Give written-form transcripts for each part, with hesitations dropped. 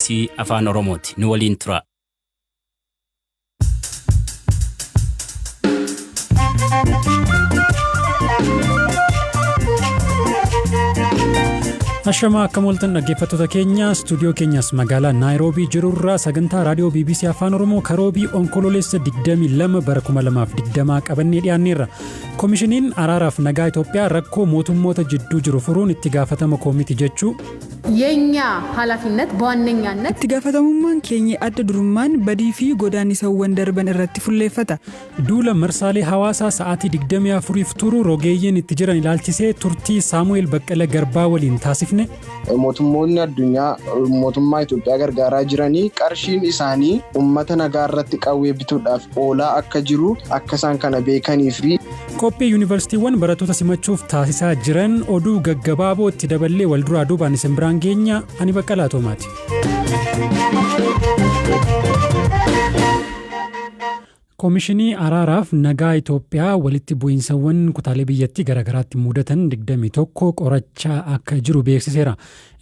BBC Afaan Oromooti. Nu waliin tura. Ashamaa, akkam ooltan dhaggeeffattoota keenya? Istuudiyoo keenyas magaalaa Naayiroobii jirurraa sagantaa raadiyoo BBC Afaan Oromoo karoobii Onkololeessa 22 bara 2020 qabannee dhiyaanneerra. Koomishiniin Araaraaf Nagaa Itoophiyaa rakkoo mootummoota jidduu jiru furuun itti gaafatama koo miti jechuu. የኛ ኃላፊነት በዋነኛነት Itti gaafatamummaan keenya adda durummaan badii fi godaanisawwan darban irratti fulleeffata. Duula marsaalee hawaasaa sa'aatii 24f turu rogeeyyiin itti jiran ilaalchisee turtii Saamu'eel Baqqala Garbaa waliin taasifne. Mootummoonni addunyaa mootummaa Itoophiyaa gargaaraa jiranii qarshiin isaanii uummata nagaa irratti qawwee bituudhaaf oolaa akka jiru akka isaan kana beekanii fi Qophii yuunivarsiitiiwwan barattoota simachuuf taasisaa jiran, oduu gaggabaaboo itti daballee wal duraa duubaan isin biraan geenya. Ani Baqqalaa Toomaati. Koomishinii Araaraaf Nagaa Itoophiyaa walitti bu'iinsawwan kutaalee biyyattii garaagaraatti mudatan 21 qorachaa akka jiru beeksiseera.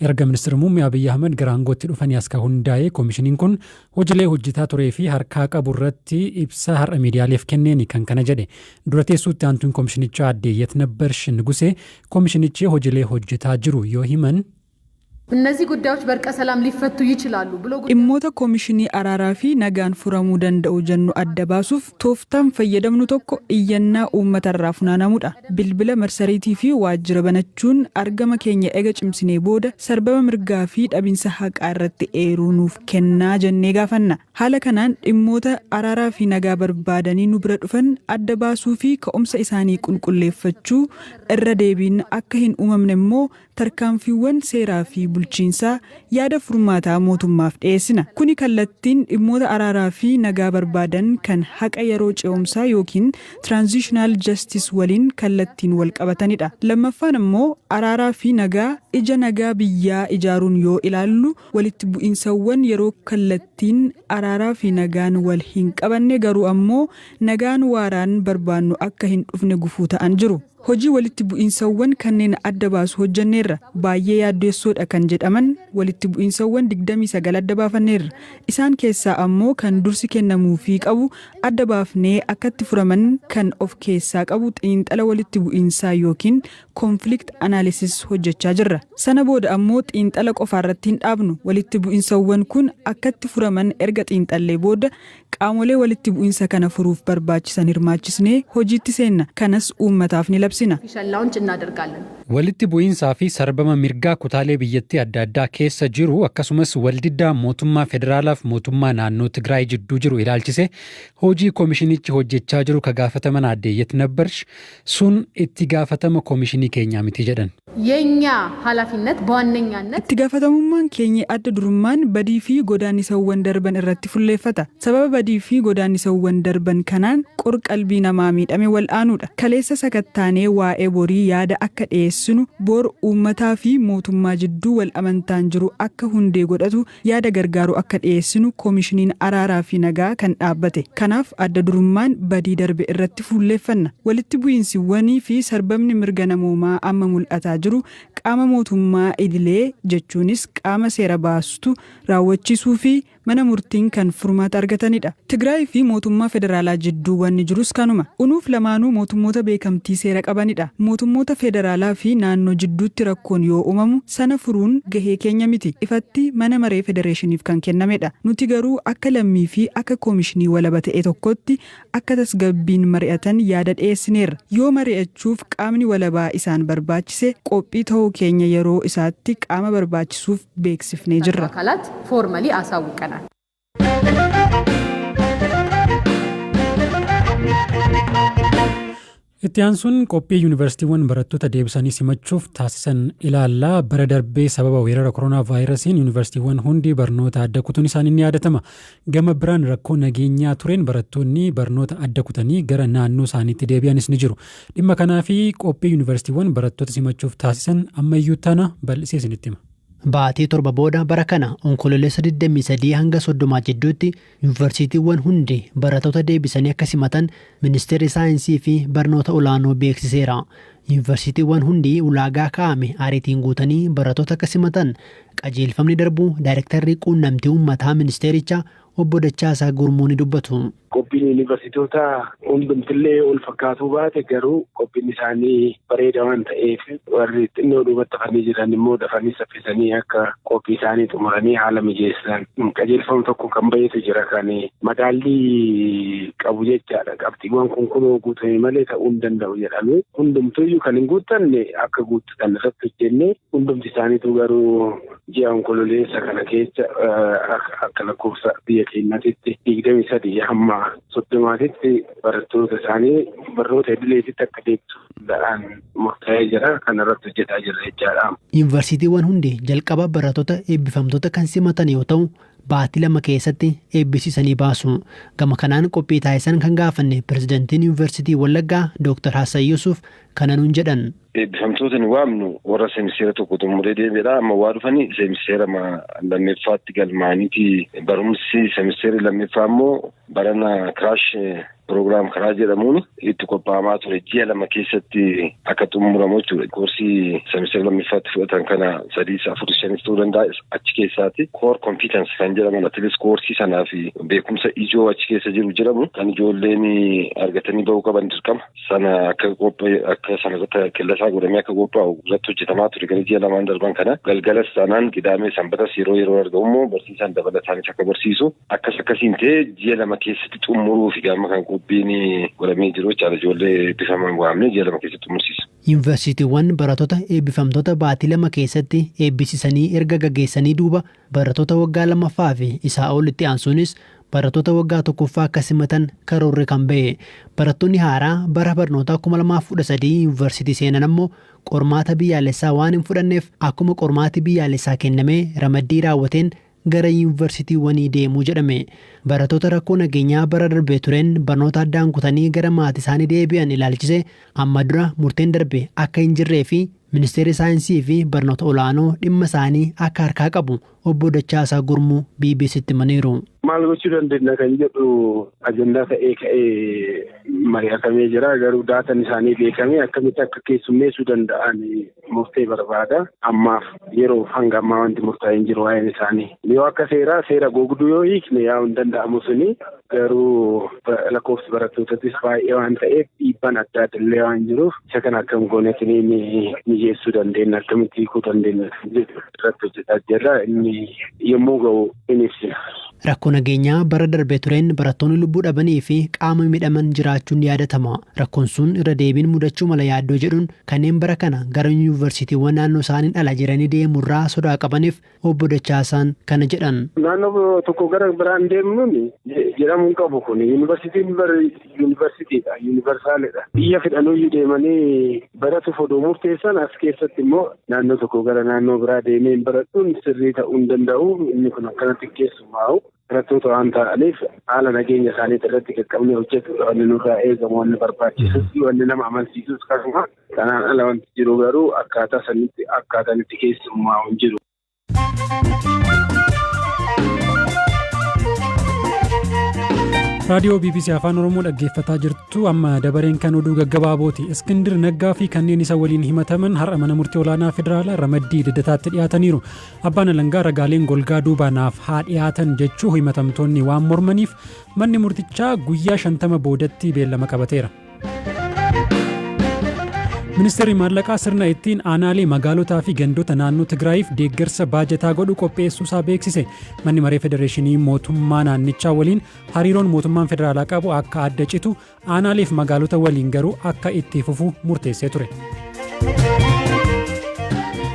Erga Ministeera Muummee Abiyyi Ahmad gara aangootti dhufanii as ka hundaa'e koomishiniin kun hojiilee hojjetaa turee fi harkaa qabu irratti ibsa har'a miidiyaaleef kenneeni kan kana jedhe. Dura teessuutti aantuun koomishinichaa aadde Yetnabbarsh Nugusee koomishinichi hojiilee hojjetaa jiru yoo himan. እነዚህ ጉዳዮች በእርቀ ሰላም ሊፈቱ ይችላሉ ብሎ Dhimmoota koomishinii araaraa fi nagaan furamuu danda'u jennu adda baasuuf tooftaan fayyadamnu tokko iyyannaa uummatarraa funaanamudha. Bilbila, marsariitii fi waajjira banachuun argama keenya ega cimsinee booda sarbama mirgaa fi dhabinsa haqaa irratti eeruu nuuf kennaa jennee gaafanna. Haala kanaan dhimmoota araaraa fi nagaa barbaadanii nu bira dhufan adda baasuu fi ka'umsa isaanii qulqulleeffachuu, irra deebiin akka hin uumamne immoo tarkaanfiiwwan seeraa fi bulchiinsaa yaada furmaataa mootummaaf dhiyeessina. Kuni kallattiin dhimmoota araaraa fi nagaa barbaadan kan haqa yeroo ce'umsaa yookiin transitional justice waliin kallattiin wal qabatanidha. Lammaffaan immoo araaraa fi nagaa ija nagaa biyyaa ijaaruun yoo ilaallu, walitti bu'iinsawwan yeroo kallattiin araaraa fi nagaan wal hin qabanne garuu ammoo nagaan waaraan barbaannu akka hin dhufne gufuu ta'an jiru. Hojii walitti bu'iinsawwan kanneen adda baasu hojjenneerra. Baay'ee yaaddeessoodha kan jedhaman walitti bu'iinsawwan 29 adda baafanneerra. Isaan keessaa ammoo kan dursi kennamuufii qabu adda baafnee akkatti furaman kan of keessaa qabu xiinxala walitti bu'iinsaa yookiin conflict analysis hojjechaa jirra. Sana booda ammoo xiinxala qofaarratti hin dhaabnu. Walitti bu'iinsawwan kun akkatti furaman erga xiinxallee booda qaamolee walitti bu'iinsa kana furuuf barbaachisan hirmaachisnee hojiitti seenna. Kanas uummataaf ni labsina. Official launch እናደርጋለን። Walitti bu'iinsaa fi sarbama mirgaa kutaalee biyyattii adda addaa keessa jiru, akkasumas waldiddaa mootummaa federaalaaf mootummaa naannoo Tigraay jidduu jiru ilaalchise hojii koomishinichi hojjechaa jiru ka gaafataman aadde Yetnabbarsh sun itti gaafatama koomishinii keenyaa miti jedhan. የኛ ኃላፊነት በዋነኛነት Itti gaafatamummaan keenya adda durummaan badii fi godaanisawwan darban irratti fulleeffata. Sababa badii fi godaanisawwan darban kanaan qor-qalbii namaa miidhame wal'aanuudha. Kaleessa sakattaanee waa'ee borii yaada akka dhiyeessinu, bor uummataa fi mootummaa jidduu wal amantaan jiru akka hundee godhatu yaada gargaaru akka dhiyeessinu koomishiniin araaraa fi nagaa kan dhaabbate. Kanaaf adda durummaan badii darbe irratti fuulleeffanna. Walitti bu'iinsiwwanii fi sarbamni mirga namoomaa amma mul'ataa jiru qaama mootummaa idilee, jechuunis qaama seera baastu, raawwachiisuu fi mana murtiin kan furmaata argatanidha. Tigraay fi mootummaa federaalaa jidduu wanni jirus kanuma. Unuuf lamaanuu mootummoota beekamtii seera qabanidha. Mootummoota federaalaa fi naannoo jidduutti rakkoon yoo uumamu sana furuun gahee keenya miti. Ifatti mana maree federeeshiniif kan kennamedha. Nuti garuu akka lammii fi akka koomishinii walaba ta'e tokkotti akka tasgabbiin mari'atan yaada dhiyeessineerra. Yoo mari'achuuf qaamni walabaa isaan barbaachise qophii ta'uu keenya yeroo isaatti qaama barbaachisuuf beeksifnee jirra. አካላት formally አሳውቀናል። Itti aansuun qophii yuunivarsiitiiwwan barattoota deebisanii simachuuf taasisan ilaallaa. Bara darbee sababa weerara koronaa vaayirasiin yuunivarsiitiiwwan hundi barnoota adda kutuun isaanii ni yaadatama. Gama biraan rakkoo nageenyaa tureen barattoonni barnoota adda kutanii gara naannoo isaaniitti deebi'anis ni jiru. Dhimma kanaa fi qophii yuunivarsiitiiwwan barattoota simachuuf taasisan ammayyuu tana bal'isee isinitti hima. Baatii 7 booda bara kana Onkololeessa 23 hanga 30 jidduutti yuunivarsiitiiwwan hundi barattoota deebisanii akka simatan Ministeerri Saayinsii fi Barnoota Olaanoo beeksiseera. Yuunivarsiitiiwwan hundi ulaagaa kaa'ame ariitiin guutanii barattoota akka simatan qajeelfamni darbuu Daayirektarri Quunnamtii Uummataa Ministeerichaa Obbo Dachaasaa Gurmuu ni dubbatu. Qophiin yuunivarsiitoota hundumtillee wal fakkaatuu baate garuu qophiin isaanii bareeda waan ta'eef warri xinnoo duubatti hafanii jiran immoo dafanii saffisanii akka qophii isaanii xumuranii haala mijeessan qajeelfama tokko kan bahetu jira kan madaallii qabu jechaadha. Qabxiiwwan kun kunoo guutame malee ta'uu hin danda'u jedhamee hundumtuyyuu kan hin guuttanne akka guuttatan irratti hojjennee hundumti isaaniitu garuu ji'a onkololeessa kana keessa akka lakkoofsa biyya keenyaatitti 23 hamma 30tti barattoota isaanii barnoota idileetitti akka deebisu danda'an murtaa'ee jira. Kana irratti hojjetaa jirra jechaadha. Yuunivarsiitiiwwan hundi jalqaba barattoota eebbifamtoota kan simatan yoo ta'u, baatii 2 keessatti eebbisiisanii baasu. Gama kanaan qophii taasisan kan gaafanne Pirezidantiin Yuunivarsiitii Wallaggaa Dooktar Hassan Yusuuf kana nuun jedhan. Eebbifamtoota nu waamnu warra seemisteera tokko xumuree deebi'edha. Amma waa dhufanii seemisteera lammeffaatti galmaa'aniiti barumsi seemisteerri lammeeffaa immoo barana kiraash piroogiraam karaa jedhamuun itti qophaa'amaa ture. Ji'a 2 keessatti akka xumuramu jechuudha. Koorsii seemisteera lammeffaatti fudhatan kana 3, 4, 5 ta'uu danda'a. Achi keessaati koor kompiitans kan jedhaman atilees koorsii sanaa fi beekumsa ijoo achi keessa jiru jedhamu kan ijoolleen argatanii bahuu qaban dirqama. Sana akka qophaa'e akka sana irratti killasaa godhamee akka qophaa'u irratti hojjetamaa ture gara ji'a 2 darban kana galgalas taanaan qidaamee sanbatas yeroo yeroo argamu immoo barsiisaan dabalataanis akka barsiisu akkas akkasiin ta'ee ji'a 2 keessatti xumuruu fi gama kan qophiin godhamee jiru jechaadha. Ijoollee eebbifaman waamnee ji'a 2 keessatti xumursiisa. Yuunivarsiitiiwwan barattoota eebbifamtoota baatii 2 keessatti eebbisiisanii erga gaggeessanii duuba barattoota waggaa 2ffaa fi isaa ol itti aansuunis barattoota waggaa 1ffaa akka simatan karoorri kan bahe. Barattoonni haaraa bara barnootaa 2013 yuunivarsiitii seenan ammoo qormaata biyyaalessaa waan hin fudhanneef akkuma qormaati biyyaalessaa kennamee ramaddii raawwateen gara yuunivarsiitiiwwanii deemu jedhame. Barattoota rakkoo nageenyaa bara darbe tureen barnoota addaan kutanii gara maatiisaanii deebi'an ilaalchisee amma dura murteen darbe akka hin jirree fi Ministeerri Saayinsii fi Barnoota Olaanoo dhimma isaanii akka harkaa qabu Obbo Dachaasaa Gurmuu BBCtti himaniiru. Maal gochuu dandeenya kan jedhu ajandaa ta'ee ka'ee mari'atamee jira. Garuu daatan isaanii beekamee akkamitti akka keessummeessuu danda'an murtee barbaada. Ammaaf yeroof hanga ammaa wanti murtaa'e hin jiru waa'een isaanii. Yoo akka seeraa seera gogduu yoo hiikne yaa'u hin danda'amu suni garuu lakkoofsi barattootatis baay'ee waan ta'eef dhiibbaan adda adda illee waan jiruuf isa kana akkam gooneetiniin mijeessuu dandeenya akkamitti hiikuu dandeenya jedhu irratti hojjetaa jirra. Inni yommuu ga'u in ibsina. Rakkoo nageenyaa bara darbe tureen barattoonni lubbuu dhabanii fi qaama miidhaman jiraachuun ni yaadatama. Rakkoon sun irra deebiin mudachuu mala yaaddoo jedhuun kanneen bara kana gara yuunivarsiitiiwwan naannoo isaaniin ala jiranii deemurraa sodaa qabaniif Obbo Dachaasaan kana jedhan. Naannoo tokko gara biraan deemnuun jedhamuu hin qabu kun. Yuunivarsiitiin bar yuunivarsiitiidha, yuunivarsaalidha. Biyya fedhanuyyuu deemanii baratuuf odoo murteessan as keessatti immoo naannoo tokko gara naannoo biraa deemee hin baradhuun sirrii ta'uu hin danda'u. Inni kun akkanatti keessumaa'u. Barattoota waan ta'aniif haala nageenya isaaniitti irratti qaqqabnee hojjetuudha wanni nurraa eegamu wanni barbaachisus wanni nama amansiisus kanuma. Kanaan ala wanti jiru garuu akkaataa sanitti akkaataan itti keessummaa'u hin jiru. Raadiyoo BBC Afaan Oromoo dhaggeeffataa jirtu amma dabareen kan oduu gaggabaabooti. Iskindir Naggaa fi kanneen isa waliin himataman har'a mana murtii olaanaa federaalaa ramaddii Lidataatti dhiyaataniiru. Abbaan alangaa ragaaleen golgaa duubaa naaf haa dhiyaatan jechuu himatamtoonni waan mormaniif manni murtichaa guyyaa 50 boodatti beellama qabateera. Ministeerri Maallaqaa sirna ittiin aanaalee magaalotaa fi gandoota naannoo Tigraayiif deeggarsa baajataa godhu qopheessuusaa beeksise. Manni maree federeeshinii mootummaa naannichaa waliin hariiroon mootummaan federaalaa qabu akka adda citu aanaalee fi magaalota waliin garuu akka itti fufu murteessee ture.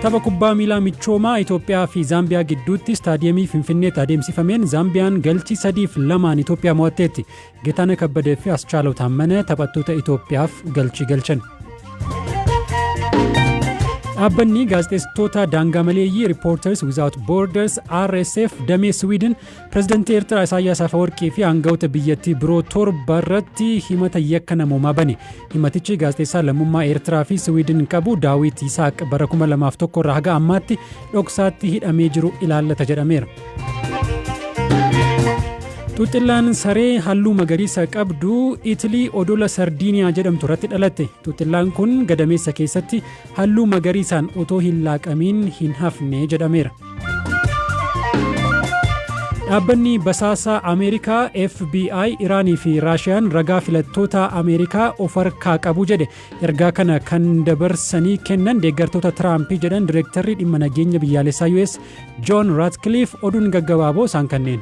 Tapha kubbaa miilaa michoomaa Itoophiyaa fi Zaambiyaa gidduutti istaadiyeemii Finfinneetti adeemsifameen Zaambiyaan galchii 3 fi 2n Itoophiyaa mo'atteetti. Getaaneh Kabbadee fi Aschaalaw Taammana taphattoota Itoophiyaaf galchii galchan. Dhaabbanni gaazexeessitoota daangaa maleeyyii Reporters Without Borders RSF damee Siwiidin pirezidantii Eertiraa Isaayyaas Afawarqii fi aangawoota biyyattii biroo 7 irratti himata yakka namoomaa bane. Himatichi gaazexeessaa lammummaa Eertiraa fi Siwiidin qabu Daawit Yisaaq bara 2001 irraa haga ammaatti dhoksaatti hidhamee jiru ilaallata jedhameera. Xuuxxillaan saree halluu magariisa qabdu Itilii odola Sardiiniyaa jedhamtu irratti dhalatte. Xuuxxillaan kun gadameessa keessatti halluu magariisaan otoo hin laaqamiin hin hafne jedhameera. Dhaabbanni basaasaa Ameerikaa FBI Iraanii fi Raashiyaan ragaa filattoota Ameerikaa of harkaa qabu jedhe. Ergaa kana kan dabarsanii kennan deeggartoota Tiraampii jedhan direektarri dhimma nageenya biyyaalessaa US John Ratcliffe. Oduun gaggabaaboo isaan kanneen.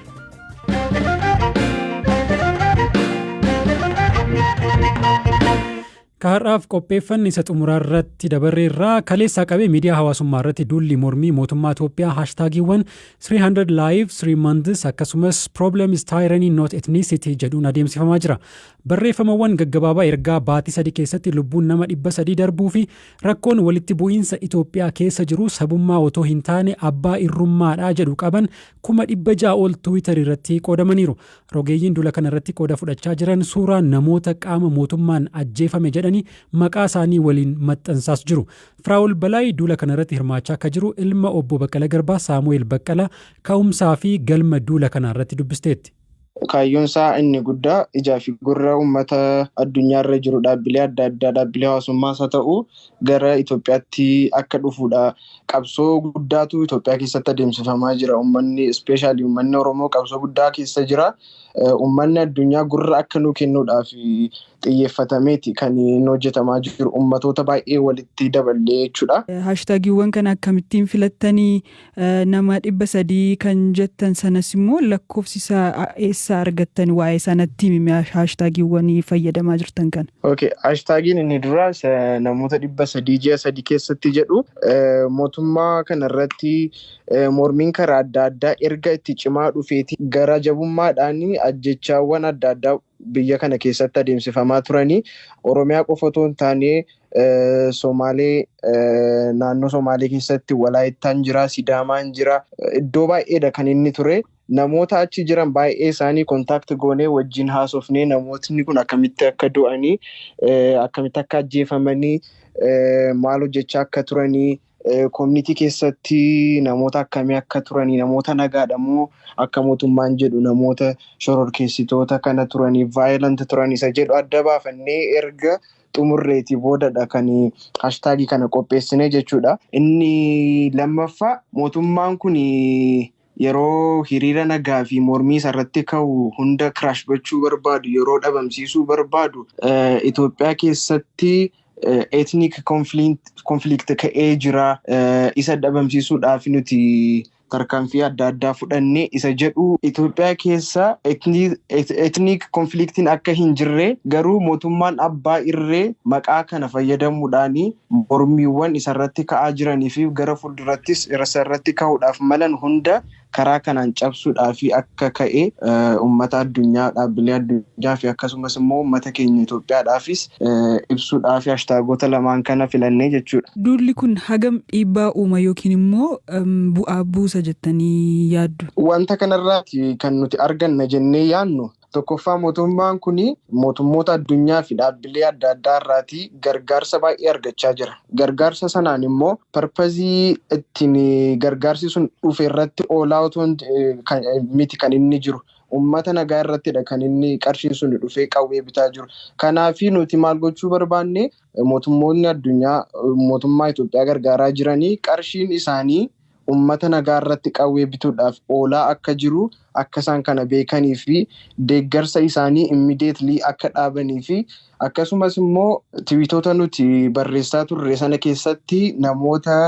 Ka har'aaf qopheeffanne isa xumuraa irratti dabarreerraa. Kaleessaa qabee miidiyaa hawaasummaa irratti duulli mormii mootummaa Itoophiyaa haashtaagiiwwan 300 live 3 months akkasumas "Problem is tyranny, not ethnicity" jedhuun adeemsifamaa jira. Barreeffamawwan gaggabaabaa ergaa baatii 3 keessatti lubbuun nama 300 darbuu fi rakkoon walitti bu'iinsa Itoophiyaa keessa jiru sabummaa otoo hin taane abbaa irrummaadhaa jedhu qaban 600,000 ol Tiwiitar irratti qoodamaniiru. Rogeeyyiin duula kana irratti qooda fudhachaa jiran suuraa namoota qaama mootummaan ajjeefame jedhanii maqaa isaanii waliin maxxansaas jiru. Firaa'ol Balaay duula kana irratti hirmaachaa akka jiru ilma obbo Baqqala Garbaa, Saamu'eel Baqqalaa, ka'umsaa fi galma duula kanaa irratti dubbisteetti. Kaayyoon isaa inni guddaa ijaa fi gurra uummata addunyaarra jiru, dhaabbilee adda addaa, dhaabbilee hawaasummaas haa ta'u, gara Itoophiyaatti akka dhufuudha. Qabsoo guddaatu Itoophiyaa keessatti adeemsifamaa jira. Uummanni, especially uummanni Oromoo, qabsoo guddaa keessa jira. Uummanni addunyaa gurra akka nu kennuudhaaf xiyyeeffatameeti kan inni hojjetamaa jiru. Uummatoota baay'ee walitti daballee jechuudha. Haashtaagiiwwan kana akkamittiin filattanii? Nama 300 kan jettan sanas immoo lakkoofsi isaa eessaa argattan? Waa'ee sanatti himi, haashtaagiiwwan fayyadamaa jirtan kana. Okay, hashtaagiin inni dura namoota 300 ji'a 3 keessatti jedhu, mootummaa kanarratti mormiin karaa adda addaa erga itti cimaa dhufeeti gara jabummaadhaan ajjechaawwan adda addaa biyya kana keessatti adeemsifamaa turanii, Oromiyaa qofa otoo hin taane Somaalee, naannoo Somaalee keessatti Walaayittaan jira, Sidaamaan jira, iddoo baay'eedha kan inni ture. Namoota achi jiran baay'ee isaanii contact goonee wajjin haasofnee, namootni kun akkamitti akka du'anii, akkamitti akka ajjeefamanii, maal hojjechaa akka turanii, community keessatti namoota akkamii akka turanii, namoota nagaadha moo akka mootummaan jedhu namoota shororkeessitoota kana turanii, violent turan isa jedhu adda baafannee erga xumurreetii boodadha kan hashtaagii kana qopheessine jechuudha. Inni lammaffaa, mootummaan kun yeroo hiriira nagaa fi mormii isarratti ka'u hunda crush gochuu barbaadu, yeroo dhabamsiisuu barbaadu, Itoophiyaa keessatti ethnic conflict ka'ee jira. Isa dhabamsiisuudhaaf nuti tarkaanfii adda addaa fudhannee isa jedhu, Itoophiyaa keessa ethnic conflictiin akka hin jirre, garuu mootummaan abbaa irree maqaa kana fayyadamuudhaan mormiiwwan isarratti ka'aa jiranii fi gara fuuldurattis isarratti ka'uudhaaf malan hunda karaa kanaan cabsuudhaaf akka ka'e uummata addunyaa, dhaabbilee addunyaa fi akkasumas immoo uummata keenya Itoophiyaadhaafis ibsuudhaaf hashtaagota lamaan kana filannee jechuudha. Duulli kun hagam dhiibbaa uuma yookiin immoo bu'aa buusa jettanii yaaddu? Wanta kanarraati kan nuti arganna jennee yaadnu, tokkoffaa, mootummaan kun mootummoota addunyaa fi dhaabbilee adda addaa irraatii gargaarsa baay'ee argachaa jira. Gargaarsa sanaan immoo purpose ittiin gargaarsi sun dhufe irratti oolaa otoo miti kan inni jiru. Uummata nagaa irrattidha kan inni qarshiin sun dhufee qawwee bitaa jiru. Kanaaf nuti maal gochuu barbaanne? Mootummoonni addunyaa mootummaa Itoophiyaa gargaaraa jiranii qarshiin isaanii uummata nagaa irratti qawwee bituudhaaf oolaa akka jiru akka isaan kana beekanii fi deeggarsa isaanii immediately akka dhaabanii fi akkasumas immoo tiwiitota nuti barreessaa turre sana keessatti namoota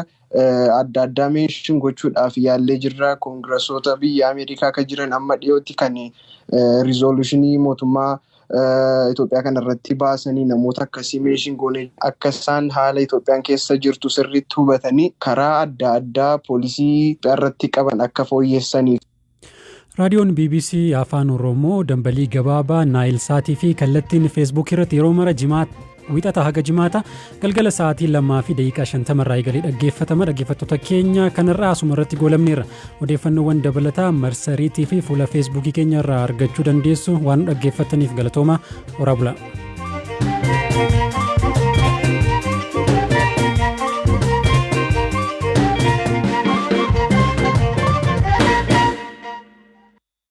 adda addaa mention gochuudhaaf yaallee jirra. Koongirasoota biyya Ameerikaa akka jiran amma dhiyootti kan resolution mootummaa Itoophiyaa kanarratti baasanii, namoota akkasii mention goonee akka isaan haala Itoophiyaan keessa jirtu sirriitti hubatanii karaa adda addaa policy irratti qaban akka fooyyessaniif. Raadiyoon BBC Afaan Oromoo dambalii gabaabaa, Naayil Saatii fi kallattiin Feesbuuk irratti yeroo mara jimaata, Wixata haga Jimaata galgala sa'aatii 2:50 irraa eegalee dhaggeeffatama. Dhaggeeffattoota keenya, kanarraa asuma irratti goolabneerra. Odeeffannoowwan dabalataa marsariitii fi fuula Feesbuukii keenya irraa argachuu dandeessu. Waan dhaggeeffattaniif galatooma. Horaa bulaa.